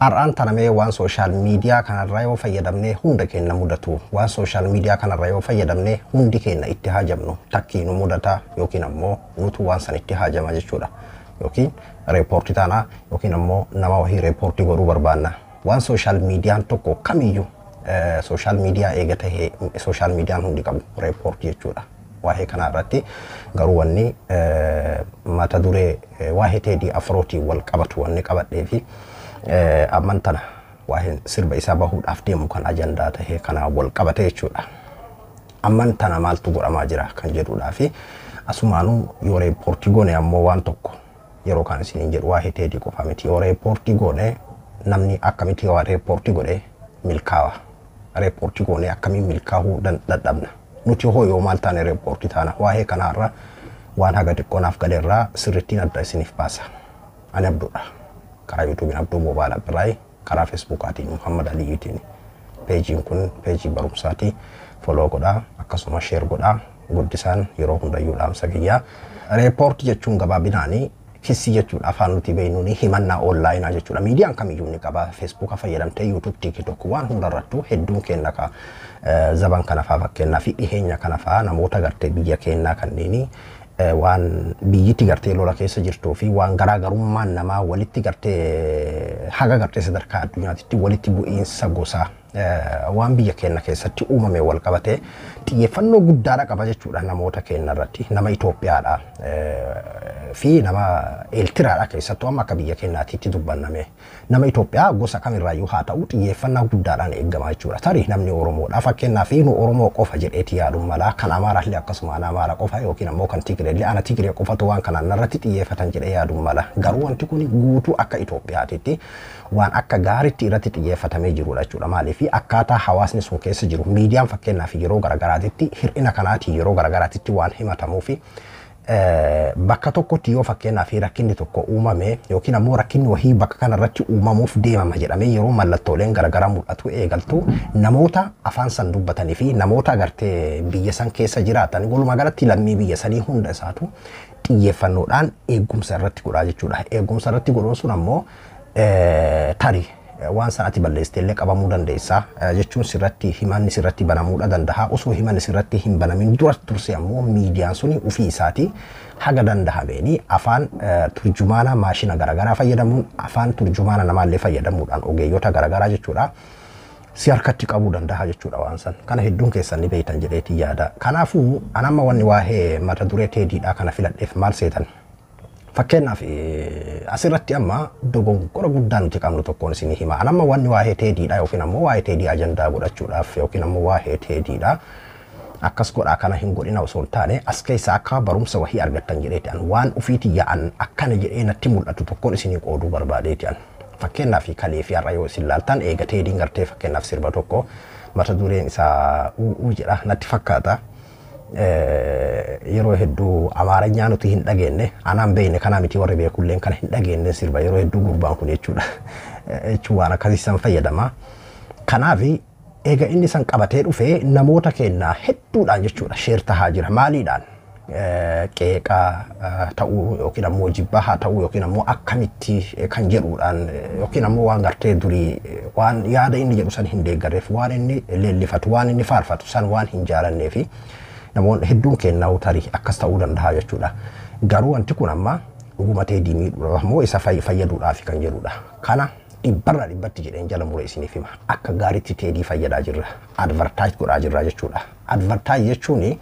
Har'aan tanamee waan social media kanarraa yoo fayyadamnee hunda keenya mudatu, waan social media kanarraa yoo fayyadamnee hundi keenya itti haajamnu takkii nu mudata yookiin ammoo nutu waan san itti haajama jechuudha. Yookiin report taanaa yookiin ammoo nama wahii report godhuu barbaanna. Waan social mediaan tokko kamiyyuu social media eega tahee social mediaan hundi qabu report jechuudha. Waa'ee kanaa irratti garuu wanni mata duree waa'ee Teedii Afrootiin wal qabatu wanni qabadhee fi amman tana waa'een sirba isaa bahuudhaaf deemu kan ajandaa tahee kanaa wal qabate jechuudha. Amman tana maaltu godhamaa jira kan jedhuudhaa fi asumaanuu yoo report goone ammoo waan tokko yeroo kan isiniin jedhu waa'ee Teedii qofa miti. Yoo report goone namni akkamitti yoo report godhe milkaawa. Report goone akkamiin milkaa'uu dadhabna. Nuti hoo yoo maal taane report taana. Waa'ee kanaarra waan haga xiqqoonaaf gadeerraa sirrittiin adda isiniif baasa. Ani Abduudha. Karaa YouTubeiin Abduu Mobile Appiraayi, karaa Facebookaatiin Muhammad Aliyyuutiin. Pageiin kun page barumsaati. Follow godhaa, akkasuma share godhaa. Guddisaan yeroo hundayyuu dhaamsa kiyyaa. Report jechuun gabaabinaanii kissii jechuudha. Afaan nuti beeknuun himannaa onlineaa jechuudha. Miidiyaan kamiyyuu ni qaba. Facebooka fayyadamtee, YouTube, TikTok, waan hundarrattuu hedduun kenna ka zaban kana fa'aa fakkeenyaa fi dhiheenya kana fa'aa namoota gartee biyya keenyaa kanneenii waan biyyiti gartee lola keessa jirtuu fi waan garaagarummaan namaa walitti gartee haga gartee sadarkaa addunyaatitti walitti bu'iinsa gosaa waan biyya keenya keessatti uumame wal qabatee xiyyeeffannoo guddaadha qaba jechuudha namoota keenya irratti, nama Itoophiyaadha fi nama Eertiraadha. Keessattuu amma akka biyya keenyaatitti dubbanname nama Itoophiyaa gosa kamirraayyuu haa ta'u xiyyeeffannaa guddaadhaan eegama jechuudha. Tarii namni Oromoodha fakkeenyaaf nu Oromoo qofa jedheeti yaaduun mala, kan Amaaraallee akkasuma ana Amaara qofa yookiin ammoo kan Tigireellee ana Tigiree qofatu waan kanaan narratti xiyyeeffatan jedhee yaaduun mala. Garuu wanti kun guutuu akka Itoophiyaatitti waan akka gaariitti irratti xiyyeeffatamee jirudha jechuudha. Maaliif akkaataa hawaasni sun keessa jiru miidiyaan fakkeenyaaf yeroo garaagaraatitti hir'ina kanaatiin yeroo garaagaraatitti waan himatamuu fi bakka tokkotti yoo fakkeenyaaf rakkinni tokko uumame yookiin ammoo rakkinni wahii bakka kanarratti uumamuuf deemama jedhamee yeroo mallattooleen garaagaraa mul'atu eegaltu, namoota afaan san dubbatanii fi namoota agartee biyya san keessa jiraatan, walumaa galatti lammii biyya sanii hunda isaatu xiyyeeffannoodhaan eegumsa irratti godhaa jechuudha. Eegumsa irratti godhuun sun ammoo tarii waan sanatti balleessitee illee qabamuu dandeessa jechuun sirratti himanni sirratti banamuudha danda'a. Osoo himanni sirratti hin banamin dura tursee ammoo miidiyaan suni ofii isaatii haga dandahameenii afaan turjumaana maashina garaagaraa fayyadamuun, afaan turjumaana namaallee fayyadamuudhaan, ogeeyyota garaagaraa jechuudha. Si harkatti qabuu danda'a jechuudha waan san. Kana hedduun keessan ni beektan jedheetii yaada. Kanaafuu anamma wanni waa'ee mata duree Teediidhaa kana filadheef maal seetan? Fakkeenyaaf asirratti amma dogongora guddaa nuti qabnu tokkoon isinii hima. Anamma wanni waa'ee Teediidhaa yookiin ammoo waa'ee Teedii ajandaa godhachuudhaaf yookiin ammoo waa'ee Teediidhaa akkas godhaa kana hin godhina osoo hin taane, as keessa akka barumsa wahii argattan jedheeti an waan ofiitii yaa'an akkana jedhee natti mul'atu tokkoon isinii qooduu barbaadeeti an. Fakkeenyaaf kalee fi har'a yoo isin laaltan, eega Teediin gartee fakkeenyaaf sirba tokko mata dureen isaa u'uu jedha natti fakkaata. Yeroo hedduu Amaaranyaa nuti hin dhageenye, anaan beekne kanaa miti, warri beekulleen kana hin dhageenye, sirba yeroo hedduu gurbaan kun jechuudha. Jechuun waan akkasii san fayyadama. Kanaaf eega inni san qabatee dhufee namoota keenyaa hedduudhaan jechuudha share tahaa jira. Maaliidhaan? Qeeqaa ta'uu yookiin ammoo jibbaa haa ta'uu yookiin ammoo akkamitti kan jedhuudhaan yookiin ammoo waan gartee durii waan yaada inni jedhu san hin deeggarreef, waan inni leellifatu, waan inni faarfatu san waan hin jaalannee fi namoonni hedduun kennaa tarii akkas ta'uu danda'a jechuudha. Garuu wanti kun amma dhuguma Teedii miidhuudhaaf moo isa fayyaduudhaaf kan jedhudha. Kana dhibbarraa dhibbatti jedheen jala muree isiniif hima. Akka gaariitti Teedii fayyadaa jirra. Advertise godhaa jirra jechuudha. Advertise jechuun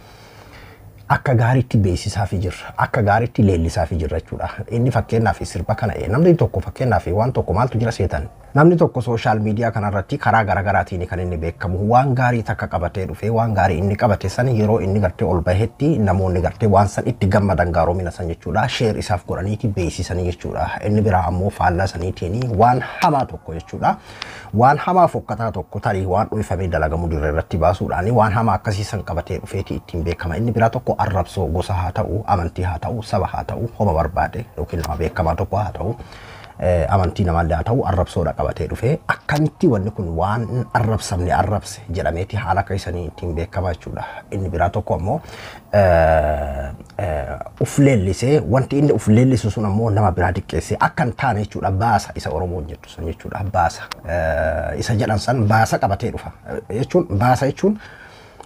akka gaariitti beeksisaafii jirra. Akka gaariitti leellisaafii jirra jechuudha. Inni fakkeenyaaf sirba kana namni tokko fakkeenyaaf waan tokko maaltu jira seetan? Namni tokko social media kanarratti karaa garaagaraatiin kan inni beekamu. Waan gaarii takka qabatee dhufee, waan gaarii inni qabate san yeroo inni gartee ol bahetti namoonni gartee waan san itti gammadan gaaromina san jechuudha. Share isaaf godhaniiti beeksisanii jechuudha. Inni biraa ammoo faallaa saniitiin waan hamaa tokko jechuudha. Waan hamaa fokkataa tokko tarii waan dhuunfamee dalagamu dirree irratti baasuudhaan waan hamaa akkasii san qabatee dhufeeti ittiin beekama. Inni biraa tokko arrabsoo gosa haa ta'u, amantii haa ta'u, saba haa ta'u, homa barbaade yookiin nama beekamaa tokko haa ta'u. Amantii namaallee haa ta'u arrabsoodha qabatee dhufee akkamitti wanni kun waan arrabsamne arrabse jedhameeti haala akka isanii ittiin beekama jechuudha. Inni biraa tokko ammoo uf leellisee wanti inni uf leellisu sun ammoo nama biraa diqqeessee akka hin taane jechuudha, baasa isa Oromoon jettu sun jechuudha, baasa isa jedhan san baasa qabatee dhufa jechuun, baasa jechuun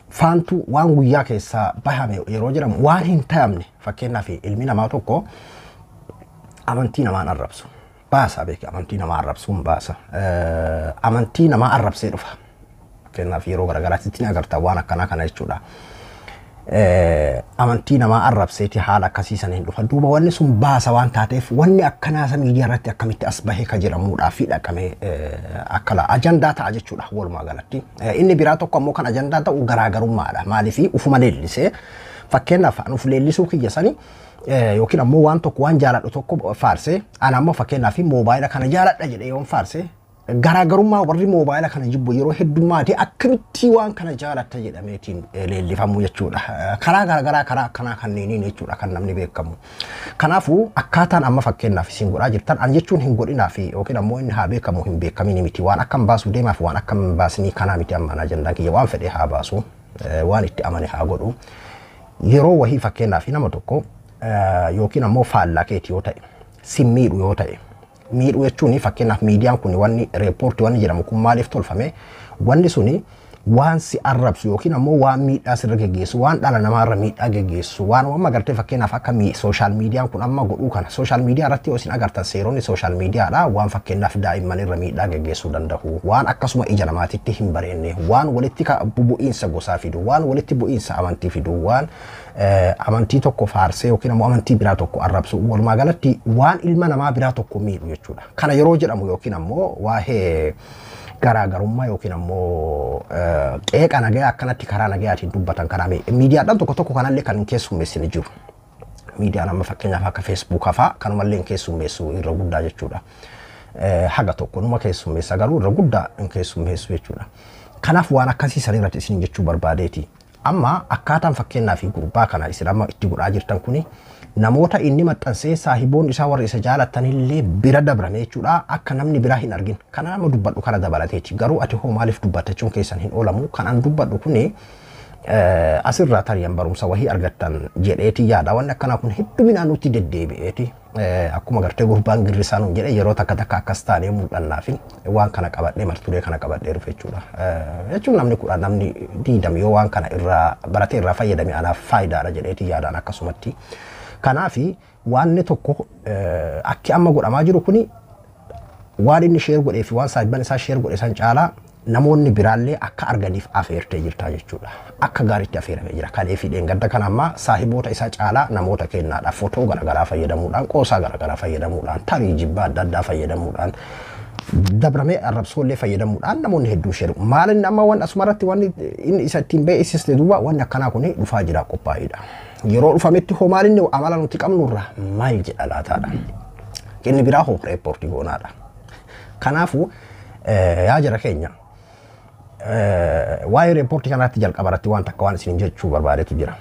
faantuu waan guyyaa keessaa bahame yeroo jedhamu waan hin ta'amne. Fakkeenyaaf, ilmi namaa tokko amantii namaan arrabsu baasa beeka, amantii namaa arrabsuun baasa, amantii namaa arrabsee dhufa. Fakkeenyaaf, yeroo garagaraatti ni agarta waan akkanaa kana jechuudha. Amantii namaa arrabseeti haala akkasii saniin dhufa. Duuba wanni sun baasa waan taateef wanni akkanaa isa miidiyaa irratti akkamitti as bahee ka jedhamuudhaa fi dhaqamee akka ajandaa ta'a jechuudha walumaa galatti. Inni biraa tokko ammoo kan ajandaa ta'u garaagarummaadha. Maaliif ufuma leellisee, fakkeenyaaf an uf leellisuu kiyya sani yookiin ammoo waan tokko waan jaaladhu tokko faarsee, ana ammoo fakkeenyaaf moobaayila kana jaaladha jedhee yoon faarsee, garaagarummaa warri moobaayila kana jibbu yeroo heddummaate akkamitti waan kana jaalatta jedhameetiin leellifamuu jechuudha. Karaa garaagaraa karaa akkanaa kanneeniin jechuudha kan namni beekamu. Kanaafuu akkaataan amma fakkeenyaaf isin godhaa jirtan an jechuun hin godhinaa fi yookiin ammoo inni haa beekamu hin beekamin miti, waan akkam baasuu deemaaf waan akkam baasnii kanaa miti. Amma ajandaan kiyya waan fedhe haa baasu, waan itti amane haa godhu. Yeroo wahii fakkeenyaaf nama tokko yookiin ammoo faallaa keeti yoo ta'e, sin miidhu yoo ta'e, miidhuu jechuun fakkeenyaaf miidiyaan kun wanni report wanni jedhamu kun maaliif tolfame? Wanni suni waan si arrabsu yookiin ammoo waan miidhaa sirra geggeessu, waan dhala namaarra miidhaa geggeessu, waan amma agartee fakkeenyaaf akka social miidiyaan kun amma godhuu kana, social media irratti yoo isin agartan seeronni social miidiyaadha, waan fakkeenyaaf daa'imman irra miidhaa geggeessuu danda'u, waan akkasuma ija namaatitti hin bareenne, waan walitti bu'iinsa gosaa fidu, waan walitti bu'iinsa amantii fidu, waan amantii tokko faarsee yookiin ammoo amantii biraa tokko arrabsu, walumaa galatti waan ilma namaa biraa tokko miidhu jechuudha. Kana yeroo jedhamu yookiin ammoo waa'ee garaagarummaa yookiin ammoo qeeqa nagayaa akkanatti karaa nagayaatiin dubbatan karaa miidiyaadhaan tokko tokko kanallee kan hin keessummeessine jiru. Miidiyaan amma fakkeenyaaf akka Feesbuukaa fa'aa kanumallee hin keessummeessu irra guddaa jechuudha. Haga tokko numa keessummeessa, garuu irra guddaa hin keessummeessu jechuudha. Kanaaf waan akkasii san irratti isin jechuu barbaadeeti. Amma akkaataan fakkeenyaa fi gurbaa kana isin amma itti godhaa jirtan kuni namoota inni maxxansee saahiboon isaa warra isa jaalatanillee bira dabrame jechuudha, akka namni biraa hin argin. Kana nama dubbadhu kana dabalateeti. Garuu ati hoo maaliif dubbattachuun keessan hin oolamu. Kan an dubbadhu kuni asirraa tari'an barumsa wahii argattan jedheeti yaada. Wanni akkanaa kun hedduminaan nutti deddeebi'eeti. Akkuma gartee gurbaan girrisaa nuun jedhe yeroo takka takka akkas taanee mul'annaa fi waan kana qabadhee marturee kana qabadhee dhufe jechuudha. Jechuun namni 10, namni 20 yoo waan kana irraa baratee irraa fayyadame anaaf faayidaadha jedheeti yaadaan akkasumatti. Kanaafi waanni tokko akki amma godhamaa jiru kuni waan inni share godhee fi waan saahibban isaa share godhe san caalaa namoonni biraallee akka arganiif afeertee jirta jechuudha. Akka gaariitti afeeramee jira. Kalee fi dheengadda kana ammaa saahiboota isaa caalaa namoota kennaadha. Footoo garaagaraa fayyadamuudhaan, qoosaa garaagaraa fayyadamuudhaan, tarii jibbaa adda addaa fayyadamuudhaan, dabramee arrabsoollee fayyadamuudhaan namoonni hedduu share. Maal inni amma waan asumarratti wanni inni isa ittiin ba'e isiste duuba wanni akkanaa kun dhufaa jira, qophaa'edha. Yeroo dhufametti hoo maal inni amala nuti qabnurra maal jedha laataadha? Inni biraa hoo report goonaadha. Kanaafuu yaa jara keenya, waa'ee report kanatti jalqaba irratti waan takka waan isin jechuu barbaadetu jira.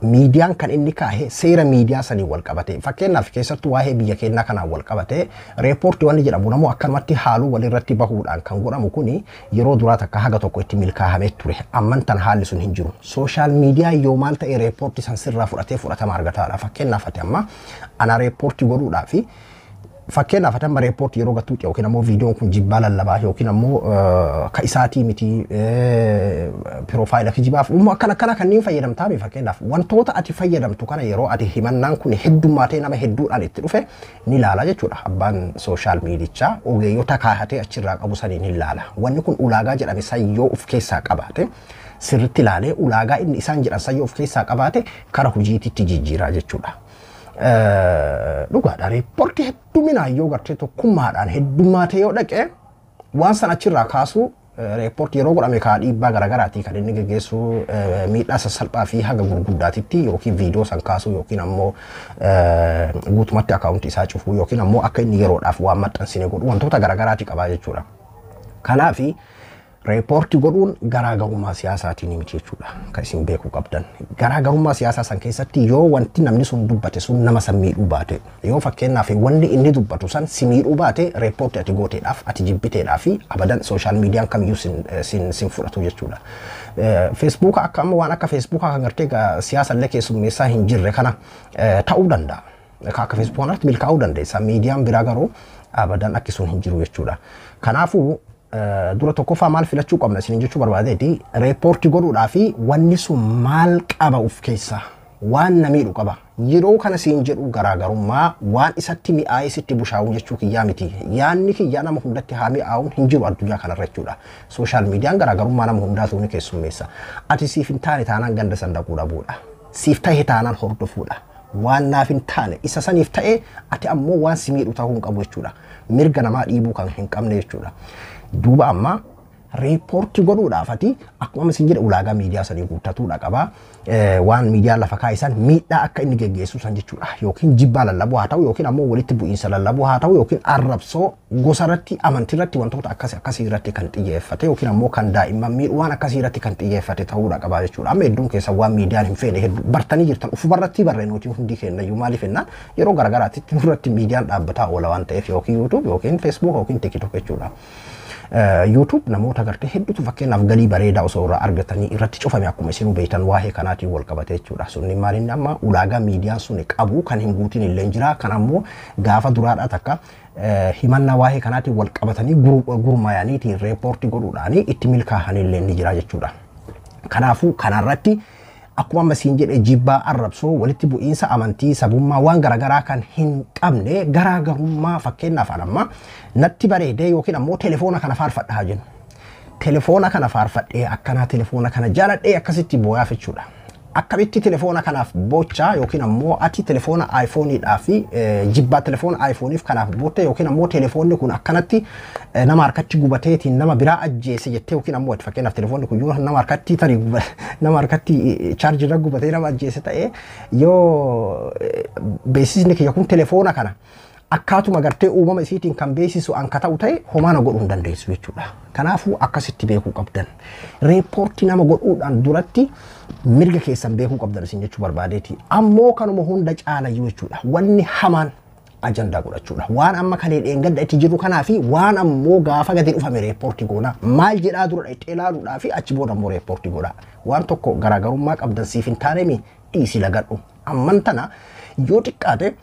Miidiyaan kan inni kaahe seera miidiyaa sanii wal qabate, fakkeenyaaf keessattuu waa'ee biyya keenyaa kanaan wal qabate, report wanni jedhamu namoo akkanumatti haaluu walirratti bahuudhaan kan godhamu kuni yeroo duraa takka haga tokko itti milkaa'amee ture. Amman tan haalli sun hin jiru. Social media yoo maal ta'e report san sirraa fudhatee fudhatama argataadha. Fakkeenyaaf ati amma ana report godhuudhaa fi fakkeenyaaf ati amma report yeroo gattuu yookiin ammoo viidiyoon kun jibbaa lallabaa yookiin ammoo ka isaatii miti, profile kijibaaf uumma akkana akkana kanneen fayyadamtaa, fakkeenyaaf wantoota ati fayyadamtu kana yeroo ati himannaan kun heddummaatee nama hedduudhaan itti dhufe ni ilaala jechuudha. Abbaan social miidichaa ogeeyyota kaahatee achirraa qabu saniin ni ilaala. Wanni kun ulaagaa jedhame san yoo of keessaa qabaate, sirritti ilaalee ulaagaa inni isaan jedhan san yoo of keessaa qabaate kara hojiititti jijjiiraa jechuudha. Dhugaadha, report hedduminaan yoo gartee tokkummaadhaan heddummaatee yoo dhaqe waan san achirraa kaasuu, report yeroo godhame kaa dhiibbaa garaagaraatii kan inni geggeessu, miidhaa sassalphaa fi haga gurguddaatitti, yookiin viidiyoo san kaasuu yookiin ammoo guutumatti account isaa cufuu yookiin ammoo akka inni yeroodhaaf waan maxxansine godhu wantoota garaagaraatii qabaa jechuudha. Kanaafi Report godhuun garaagarummaa siyaasaatiin miti jechuudha. Kan isin beekuu qabdan. Garaagarummaa siyaasaa san keessatti yoo wanti namni sun dubbate sun nama san miidhuu baate, yoo fakkeenyaaf wanni inni dubbatu san si miidhuu baate, report ati gooteedhaaf ati jibbiteedhaaf fi abadan social mediaan kamiyyuu sin fudhatu jechuudha. Feesbuuka akka amma waan akka feesbuukaa kan gartee siyaasa illee keessummeessaa hin jirre kana ta'uu danda'a. Akka feesbuukaa kanatti milkaa'uu dandeessa. Miidiyaan biraa garuu abadan akki sun hin jiru jechuudha. Kanaafuu dura tokkoffaa maal filachuu qabna isin jechuu barbaadeeti, report godhuudhaa fi wanni sun maal qaba of keessaa, waan na miidhu qaba. Yeroo kana siin jedhu garaagarummaa waan isatti mi'aa'ee sitti bushaa'uun jechuu kiyyaa miti. Yaanni kiyyaa nama hundatti haa mi'aa'uun hin jiru addunyaa kanarra jechuudha. Social mediaan garaagarummaa nama hundaatu ni keessummeessa. Ati siif hin taane taanaan ganda san dhaquu dhabuudha. Siif ta'e taanaan hordofuudha. Waan naaf hin taane isa saniif ta'e ati ammoo waan si miidhu ta'uu hin qabu jechuudha. Mirga namaa dhiibuu kan hin qabne jechuudha. Duuba amma report godhuudhaaf ati akkuma isin jedhe ulaagaa miidiyaa sanii guuttatuudha qaba. Waan miidiyaa lafa kaa'isan miidhaa akka inni geggeessu san jechuudha. Yookiin jibbaa lallabuu haa ta'u, yookiin ammoo walitti bu'iinsa lallabuu haa ta'u, yookiin arrabsoo gosa irratti, amantii irratti, wantoota akkasii akkasii irratti kan xiyyeeffate, yookiin ammoo kan daa'imman miidhu waan akkasii irratti kan xiyyeeffate ta'uudha qaba jechuudha. Amma hedduun keessa waan miidiyaan hin feene hedduu bartanii jirtan, ufumarratti barree nuti hundi keenya. Maaliif jennaan, yeroo garaagaraatti nurratti miidiyaan dhaabbataa oola waan ta'eef, yookiin YouTube yookiin Facebook yookiin TikTok jechuudha. YouTube namoota gartee hedduutu fakkeenyaaf galii bareedaa osoo irraa argatanii irratti cufame, akkuma isinuu beektan waa'ee kanaatiin wal qabate jechuudha. Sunni maal inni amma ulaagaa miidiyaan sun qabu kan hin guutin illee jira. Kan ammoo gaafa duraadhaa takka himannaa waa'ee kanaatiin wal qabatanii gurmaayaniitiin report godhuudhaanii itti milkaa'an illee ni jira jechuudha. Kanaafuu kanarratti akkuma amma siin jedhe jibbaa, arrabsoo, walitti bu'iinsa amantii, sabummaa, waan garaagaraa kan hin qabne, garaagarummaa fakkeenyaaf amma natti bareedee yookiin ammoo telefoona kana faarfadhaa jennu. Telefoona kana faarfadhee akkanaa telefoona kana jaaladhee akkasitti booyaaf jechuudha. Akkamitti telefoona kanaaf bochaa, yookiin ammoo ati telefoona iPhoneidhaa fi jibbaa telefoona iPhoneif kanaaf bootte, yookiin ammoo telefoonni kun akkanatti nama harkatti gubateetiin nama biraa ajjeese jettee, yookiin ammoo fakkeenyaaf telefoonni kun yoo nama harkatti tarii nama harkatti chaarjirra gubatee nama ajjeese ta'ee, yoo beeksisni kiyya kun telefoona kana akkaatuma gartee uumama isiitiin kan beeksisu an ka ta'u ta'e, homaa na godhuu hin dandeessu jechuudha. Kanaafuu akkasitti beekuu qabdan. Report nama godhuudhaan duratti mirga keessan beekuu qabdan isin jechuu barbaadeeti. Ammoo kanuma hunda caalayyuu jechuudha. Wanni hamaan ajandaa godhachuudha. Waan amma kalee dheengadda itti jiru kanaa fi waan ammoo gaafa gadi dhufame report goona. Maal jedhaa dura itti ilaaluudhaa fi achi booda ammoo report godha. Waan tokko garaagarummaa qabdan siif hin taanemi dhiisi, lagadhu. Amman tana yoo xiqqaate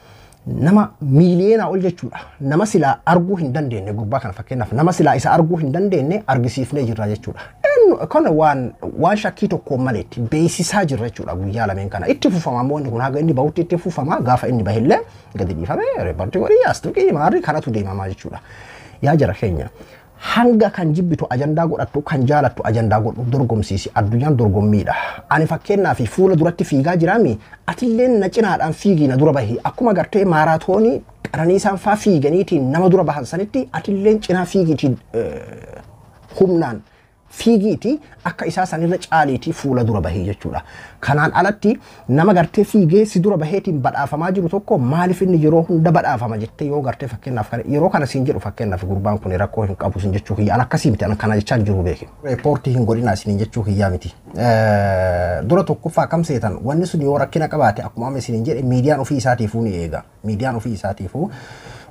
nama miiliyoonaa ol jechuudha. Nama silaa arguu hin dandeenye, gurbaa kana fakkeenyaaf nama silaa isa arguu hin dandeenye argisiifnee jirra jechuudha. Kana waan shakkii tokkoon maleetti beeksisaa jirra jechuudha guyyaa lameen kana. Itti fufama ammoo inni kun haga inni bahutti itti fufama. Gaafa inni bahillee gadi dhiifame report godhii as tuqii maarri kanatu deemamaa jechuudha. Yaa jara keenya, hanga kan jibbitu ajandaa godhattu, kan jaalattu ajandaa godhu, dorgomsiisi. Addunyaan dorgommiidha. Ani fakkeenyaaf fuula duratti fiigaa jiraami, atillee na cinaadhaan fiigii na dura bahi. Akkuma gartee maaraatoonii Qananiisaan faa fiiganiitiin nama dura bahan sanitti, atilleen cinaa fiigiitiin humnaan fiigiiti akka isaa sanirra caaliitii fuula dura bahee jechuudha. Kanaan alatti nama gartee fiigee si dura baheetiin badhaafamaa jiru tokko maaliif inni yeroo hunda badhaafama jettee yoo gartee fakkeenyaaf yeroo kana siin jedhu, fakkeenyaaf gurbaan kun rakkoo hin qabu siin jechuu kiyya an akkasii miti, an kana jechaa jiru beeke. Report hin godhinaa isiniin jechuu kiyyaa miti. Dura tokkoffaa akkam seetan, wanni sun yoo rakkina qabaate, akkuma amma isiniin jedhe, miidiyaan ofii isaatiifuu ni eega. Miidiyaan ofii isaatiifuu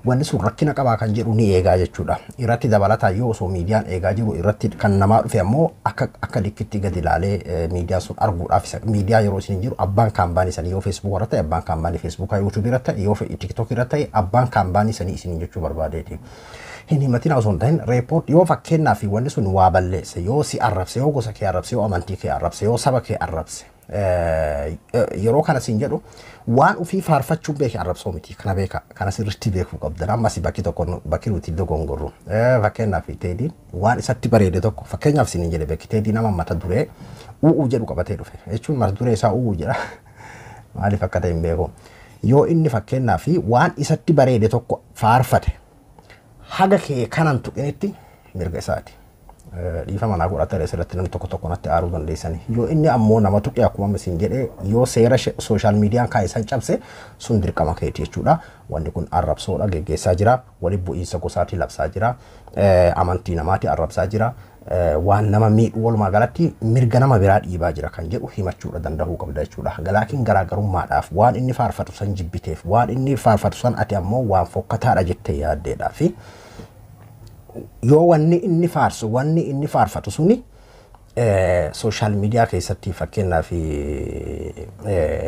wanni sun rakkina qabaa kan jedhu ni eegaa jechuudha. Irratti dabalataa yoo osoo miidiyaan eegaa jiru irratti kan namaa dhufe ammoo akka likkitti gadi ilaalee miidiyaan sun arguudhaaf isa miidiyaa yeroo isin jiru abbaan company sanii yoo feesbuuk irratti ta'e, abbaan company feesbuukaa, yuutuubii irratti ta'e, yoo tiktook irratti ta'e, abbaan company sanii isin jechuu barbaadeeti. Hin himatina osoo hin ta'in, report yoo fakkeenyaaf wanni sun waa balleesse, yoo si arrabse, yoo gosa kee arrabse, yoo amantii kee arrabse, yoo saba kee arrabse, yeroo kana siin jedhu waan ofii faarfachuun beeke arrabsoo miti. Kana beeka, kana sirriitti beekuu qabdan. Ammas bakki tokko bakki nuti dogongorru, fakkeenyaaf Teediin waan isatti bareede tokko, fakkeenyaaf siin jedhe beeki, Teedii nama mata duree u'uu jedhu qabatee dhufe jechuun mata duree isaa u'uu jedha, maaliif akka ta'e hin beeku. Yoo inni fakkeenyaaf waan isatti bareede tokko faarfate, haga kee kanan tuqinitti mirga isaati. Dhiifama naa godhata asirratti namni tokko tokko natti aaruu dandeessani. Yoo inni ammoo nama tuqe, akkuma isin jedhee, yoo seera social mediaan kaa'e san cabse, sun dirqama keeti jechuudha. Wanni kun arrabsoodha geggeessaa jira. Walitti bu'iinsa gosaatii labsaa jira. Amantii namaati arrabsaa jira. Waan nama miidhu, walumaa galatti mirga nama biraa dhiibaa jira kan jedhu himachuudha danda'uu qabda jechuudha. Laakiin garaagarummaadhaaf, waan inni faarfatu san jibbiteef, waan inni faarfatu san ati ammoo waan fokkataadha jettee yaaddeedhaa fi yoo wanni inni faarsu, wanni inni faarfatu suni social media keessatti, fakkeenyaaf,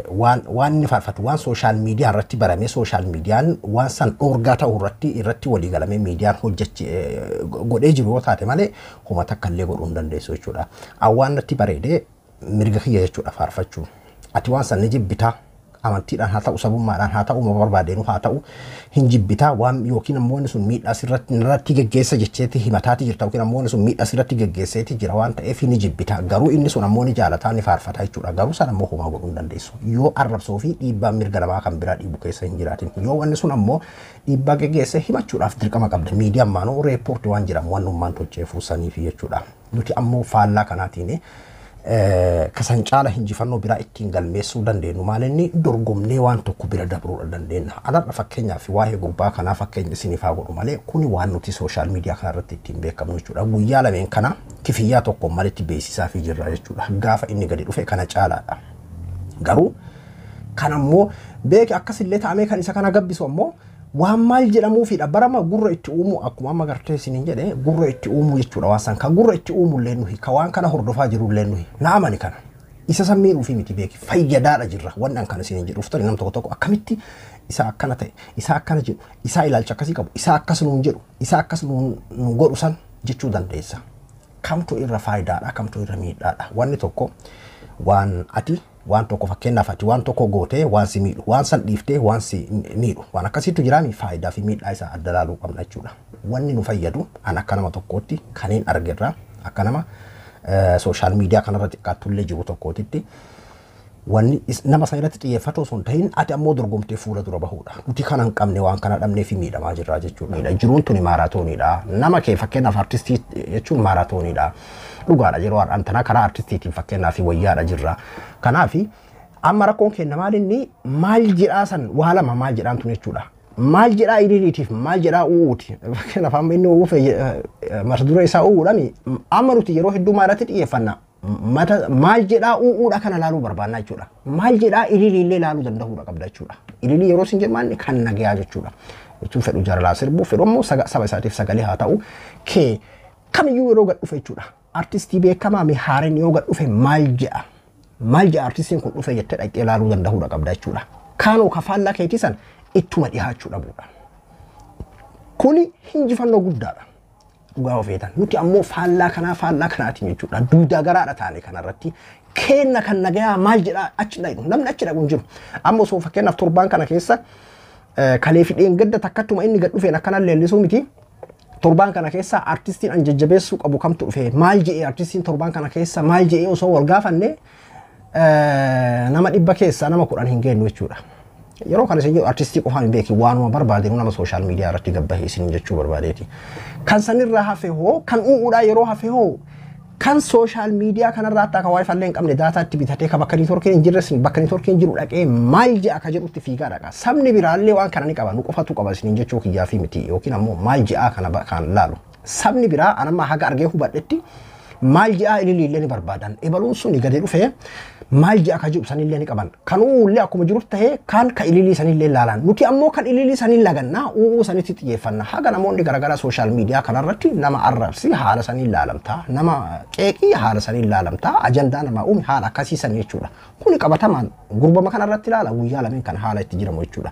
waan inni faarfatu waan social media irratti baramee, social mediaan waan san dhoorgaa ta'u irratti walii galamee miidiyaan hojjechi godhee jiru yoo taate malee, homa takka illee godhuu hin dandeessu jechuudha. Waan natti bareedee mirga kiyya jechuudha faarfachuu. Ati waan san ni jibbitaa, amantiidhaan haa ta'u, sabummaadhaan haa ta'u, ma barbaadeenuu haa ta'u, hin jibbitaa waan yookiin ammoo inni sun miidhaa sirratti irratti geggeessa jecheeti himataati jirta, yookiin ammoo inni sun miidhaa sirratti geggeesseeti jira waan ta'eef ni jibbita. Garuu inni sun ammoo ni jaalataa, ni faarfataa jechuudha. Garuu san ammoo homaa godhuu hin dandeessu yoo arrabsoo fi dhiibbaan mirga namaa kan biraa dhiibu keessa hin jiraatin. Yoo wanni sun ammoo dhiibbaa geggeesse, himachuudhaaf dirqama qabda. Miidiyaan maanoo report waan jedhamu waan ummaan tolcheefuu saniif jechuudha. Nuti ammoo faallaa kanaatiin kasan caala hinjifannoo biraa ittiin galmeessuu dandeenyu maalinni dorgomnee waan tokko bira dabruudha dandeenya. Alarra fakkeenyaaf waa'ee gurbaa kanaa fakkeenya isiniif haa godhu malee, kuni waan nuti social media kanarratti ittiin beekamnu jechuudha. Guyyaa lameen kana kifiyyaa tokko malitti beeksisaa fi jirra jechuudha. Gaafa inni gadi dhufe kana caalaadha. Garuu kan ammoo beeki akkasillee ta'amee kan isa kana gabbisu ammoo waan maal jedhamuufidha. Barama gurra itti uumu, akkuma amma gartee isiniin jedhe, gurra itti uumuu jechuudha. Waan san kan gurra itti uumullee nuhi, kan waan kana hordofaa jirullee nuhi, na amani, kana isa san miidhuufi miti, beeki, fayyadaadha jirra. Wanni an kana isiniin jedhuuf tarii nam tokko tokko akkamitti isa akkana ta'e, isa akkana jedhu, isa ilaalcha akkasii qabu, isa akkas nuun jedhu, isa akkas nuun godhu san jechuu dandeessa. Kamtu irra faayidaadha, kamtu irra miidhaadha? Wanni tokko waan ati waan tokko, fakkeenyaaf, ati waan tokko gootee waan si miidhu, waan san dhiiftee waan si miidhu, waan akkasiitu jiraami. Faayidaa fi miidhaa isaa adda laaluu qabna jechuudha. Wanni nu fayyadu, an akka nama tokkootti kaniin argerra, akka nama social media kanarra xiqqaattullee jiru tokkootitti, wanni nama sana irratti xiyyeeffatu osoo hin ta'in, ati ammoo dorgomtee fuula dura bahuudha. Nuti kana hin qabne, waan kana dhabnee fi miidhamaa jirra jechuudha. Jiruun tuni maaraatooniidha. Nama kee, fakkeenyaaf, artistii jechuun maaraatooniidha. Dhugaadha, yeroo har'aan tanaa karaa artistiitiin fakkeenyaaf wayyaadha jirra. Kanaaf amma rakkoon keenya maal inni maal jedhaa san waa lama maal jedhaan tun jechuudha. Maal jedhaa iriiriitiif, maal jedhaa u'uuti. Fakkeenyaaf amma inni u'uufe mata duree isaa u'uudhami. Amma nuti yeroo hedduu maalirratti xiyyeeffanna? Mata maal jedhaa u'uudha kana laaluu barbaanna jechuudha. Maal jedhaa iriiriillee laaluu danda'uudha qabda jechuudha. Iriirii yeroo isin jedhu kan nagayaa jechuudha. Jechuun fedhu jaalalaa sirbuu, fedhu ammoo saba isaatiif sagalee haa ta'u, kee kamiyyuu yeroo gad dhufe jechuudha. Artistii beekamaa mi haareen yoo gad dhufe maal jedha? Maal jedha artistiin kun dhufe jettee dhaqxee laaluu danda'uudha qabda jechuudha. Kaanoo kafaallaa keetii san ittuma dhiyaachuu dhabuudha. Kuni hinjifannoo guddaadha. Dhugaa ofeetan. Nuti ammoo faallaa kanaa, faallaa kanaatiin jechuudha. Duudaa garaadha taane kanarratti. Keenna kan nagayaa maal jedhaa achi dhaqnu. Namni achi dhaqu hin jiru. Amma osoo fakkeenyaaf torbaan kana keessa kalee fi dheengadda takkatuma inni gad dhufeen akkana leellisuu miti. Torbaan kana keessa artistiin an jajjabeessuu qabu kamtu dhufe, maal jedhee, artistiin torbaan kana keessa maal jedhee osoo wal gaafanne, nama 100 keessaa nama 10 hin geenyu jechuudha. Yeroo kana isin jedhu artistii qofaan hin beeki, waanuma barbaadenu nama social media irratti gabbahe isin jechuu barbaadeeti. Kan sanirraa hafe hoo, kan u'uudhaa yeroo hafe hoo, kan social media kanarraa akka WiFi hin qabne data itti bitatee, ka bakka networkiin hin jirre, bakka networkiin jiru dhaqee maal je'a ka jedhutti fiigaa dhaqa. Sabni biraallee waan kana ni qaba, nu qofatu qaba isiniin jechuu kiyyaa fi miti, yookiin ammoo maal je'aa kana kan laalu. Sabni biraa anamma haga argee hubadhetti maal je'aa ililiillee ni barbaadan. Ebaluun suni gadi dhufee maal je'a ka jedhu sanillee ni qaban. Kan uullee akkuma jirutti tahee, kan ka ililii sanillee laalan. Nuti ammoo kan ililii sanii lagannaa, u'uu sanitti xiyyeeffanna. Haga namoonni garaagaraa social media kanarratti nama arrabsi haala sanii laalamtaa. Nama qeeqii haala sanii laalamtaa. Ajandaa namaa uume haala akkasii san jechuudha. Kuni qabatamaan gurbama kanarratti ilaala, guyyaa lameen kan haala itti jiramu jechuudha.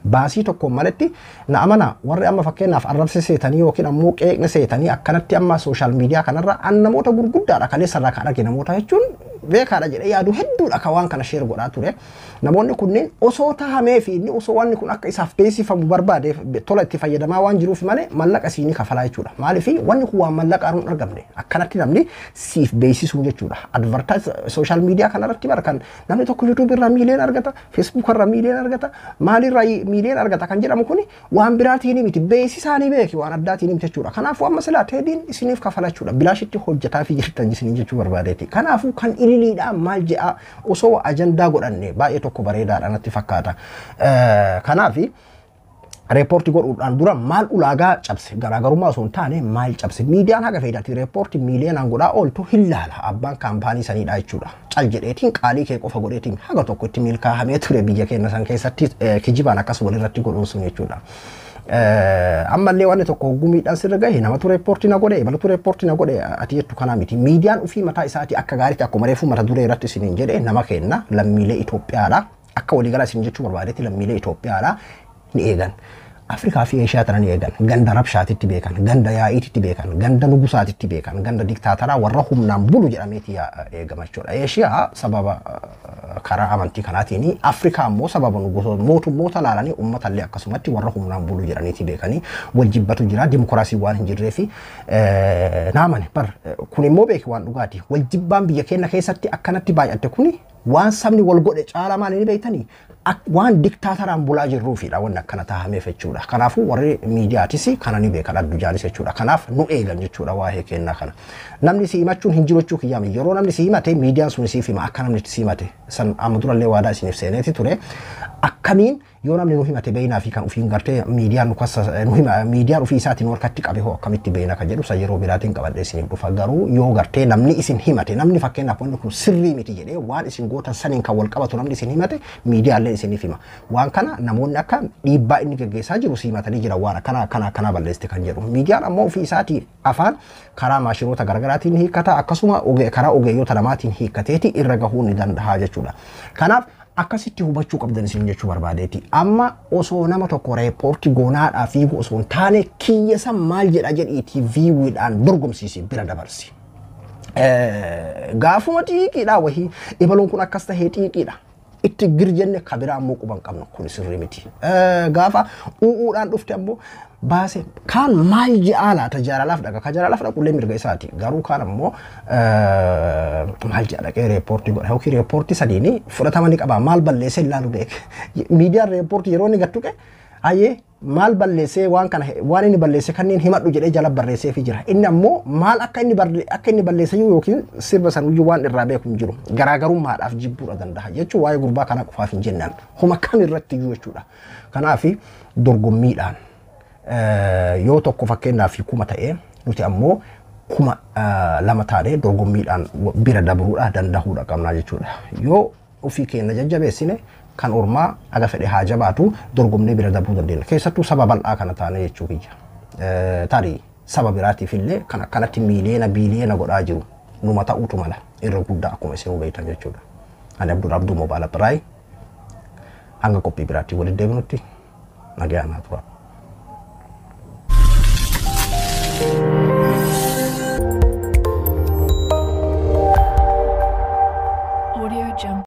Baasii tokkoon maletti, na amana, warri amma fakkeenyaaf arrabsi seetanii yookiin ammoo qeeqni seetanii akkanatti amma social media kanarra an namoota gurguddaadha kaleessa irraa kan arge namoota jechuun beekaadha jedhee yaadu hedduudha kan waan kana share godhaa ture. Namoonni kunneen osoo tahamee fi inni osoo wanni kun akka isaaf beeksifamu barbaade tola itti fayyadamaa waan jiruuf malee mallaqa siinii kafalaa jechuudha. Maaliif wanni kun waan mallaqa hin argamne akkanatti namni siif beeksisuu jechuudha. Advertise social media kanarratti bara kan namni tokko YouTube irraa miiliyoona argata, Facebook irraa miiliyoona argata, maalirraa miiliyoona argata kan jedhamu kuni waan biraatiin miti beeksisaanii beeki waan addaatiin miti jechuudha. Kanaafuu amma silaa Teediin isiniif kafala jechuudha. Bilaashitti hojjetaa fi jirtan isiniin jechuu barbaadeeti. Kanaafuu kan ililiidhaa maal je'a osoo ajandaa godhanne baay'ee tokko bareedaadha natti fakkaata. Kanaafi reepoortii godhuudhaan dura maal ulaagaa cabse garaagarummaa osoo hin taane maal cabse miidiyaan haga fayyadaati reepoortii miiliyoonaan godhaa ooltu hin laala abbaan kaampaanii saniidha jechuudha. Cal jedheetiin qaalii kee qofa godheetiin haga tokko itti milkaa'amee ture biyya keenya san keessatti kijibaan akkas walirratti godhuun sun jechuudha. Ammallee wanni tokko gumiidhaan sirra gahe namatu reepoortii na godhe ebalatu reepoortii na godhe ati jettu kanaa miti. Miidiyaan ofii mataa isaatii akka gaariitti akkuma reefuu mata duree irratti isiniin jedhe nama kenna lammiilee Itoophiyaadha. Akka waliigalaa isin jechuu barbaadetti lammiilee Itoophiyaadha ni eegan. Afrikaa fi Eeshiyaa tana ni eegan. Ganda rabshaatitti beekan, ganda yaa'iititti beekan, ganda nugusaatitti beekan, ganda diktaataraa warra humnaan bulu jedhameeti eegama jechuudha. Eeshiyaa sababa karaa amantii kanaatiin, Afrikaa immoo sababa nugusoota mootummoota laalanii uummatallee akkasumatti warra humnaan bulu jedhaniiti beekanii wal jibbatu jira. Dimokiraasii waan hin jirree fi naamane bar kun immoo beeki waan dhugaati. Wal jibbaan biyya keenya keessatti akkanatti baay'atte kuni waan sabni wal godhe caalaa maal ni beektanii waan diktaataraan bulaa jirruufidha wanni akkana tahameef jechuudha. Kanaafuu warri miidiyaatis kana ni beekan addunyaanis jechuudha. Kanaaf nu eegan jechuudha waa'ee kennaa kana. Namni si himachuun hin jiru jechuu kiyyaami. Yeroo namni si himate miidiyaan sun siif hima akka namni si himate. San amma durallee waadaa isiniif seeneeti ture. Akkamiin yoo namni nu himate beeynaa fi kan ofiin gartee miidiyaan nu kassa nu hima miidiyaan ofii isaatiin harkatti qabe hoo akkamitti beeyna kan jedhu san yeroo biraatiin qabadhee isiniif dhufa. Garuu yoo gartee namni isin himate namni fakkeenyaaf wanni kun sirrii miti jedhee waan isin gootan saniin kan wal qabatu namni isin himate miidiyaallee isiniif hima. Waan kana namoonni akka dhiibbaa inni geggeessaa jiru si himatanii jira waan akkana akkana akkana balleessite kan jedhu. Miidiyaan ammoo ofii isaatii afaan karaa maashinoota garaagaraatiin hiikkata akkasuma karaa ogeeyyota namaatiin hiikkateeti irra gahuu ni danda'a jechuudha. Kanaaf akkasitti hubachuu qabdan isin jechuu barbaadeeti. Amma osoo nama tokko reepoortii goonaadhaa fiigu osoo hin taane kiyya san maal jedha jedhiitii viiwiidhaan dorgomsiisi bira dabarsi. Gaafuma xiiqiidha wahii ibaluun kun akkas tahee xiiqiidha. Itti gir jenne kabiraa ammoo quban qabnu kun sirrii miti. Gaafa u'uudhaan dhufte ammoo baase kaan maal je'aa laata jaalalaaf dhaqa ka jaalalaaf dhaqullee mirga isaati. Garuu kaan ammoo maal je'a dhaqee reepoortii godha yookiin reepoortii sadiini fudhatama ni qaba maal balleessee ilaalu beek. Miidiyaan reepoortii yeroo inni gattuqe hayyee maal balleessee waan kana waan inni balleesse kanneen himadhu jedhee jala barreesseefii jira. Inni ammoo maal akka inni balleesse yookiin sirba sanuyyuu waan irraa beeku hin jiru. Garaagarummaadhaaf jibbuudha danda'a jechuun waa'ee gurbaa kanaa qofaaf hin jennaan. Homa kam irratti iyyuu jechuudha. Kanaaf dorgommiidhaan yoo tokko fakkeenyaaf 1000 ta'ee nuti ammoo 2000 taanee dorgommiidhaan bira dabruudha danda'uudha qabnaa jechuudha. Yoo ofii keenya jajjabeessine kan ormaa aga fedhe haa jabaatu dorgomnee bira dabruu dandeenya. Keessattuu saba bal'aa kana taane jechuu kiyya. Tarii saba biraatiif illee kan akkanatti miiliyoona biiliyoona godhaa jiru numa ta'uutu mala irra guddaa akkuma isin hubattan jechuudha. Ani Abdul Abduu Moobaala Biraay hanga qophii biraatti walitti deebinutti nagaan naa tura. Audio Jungle.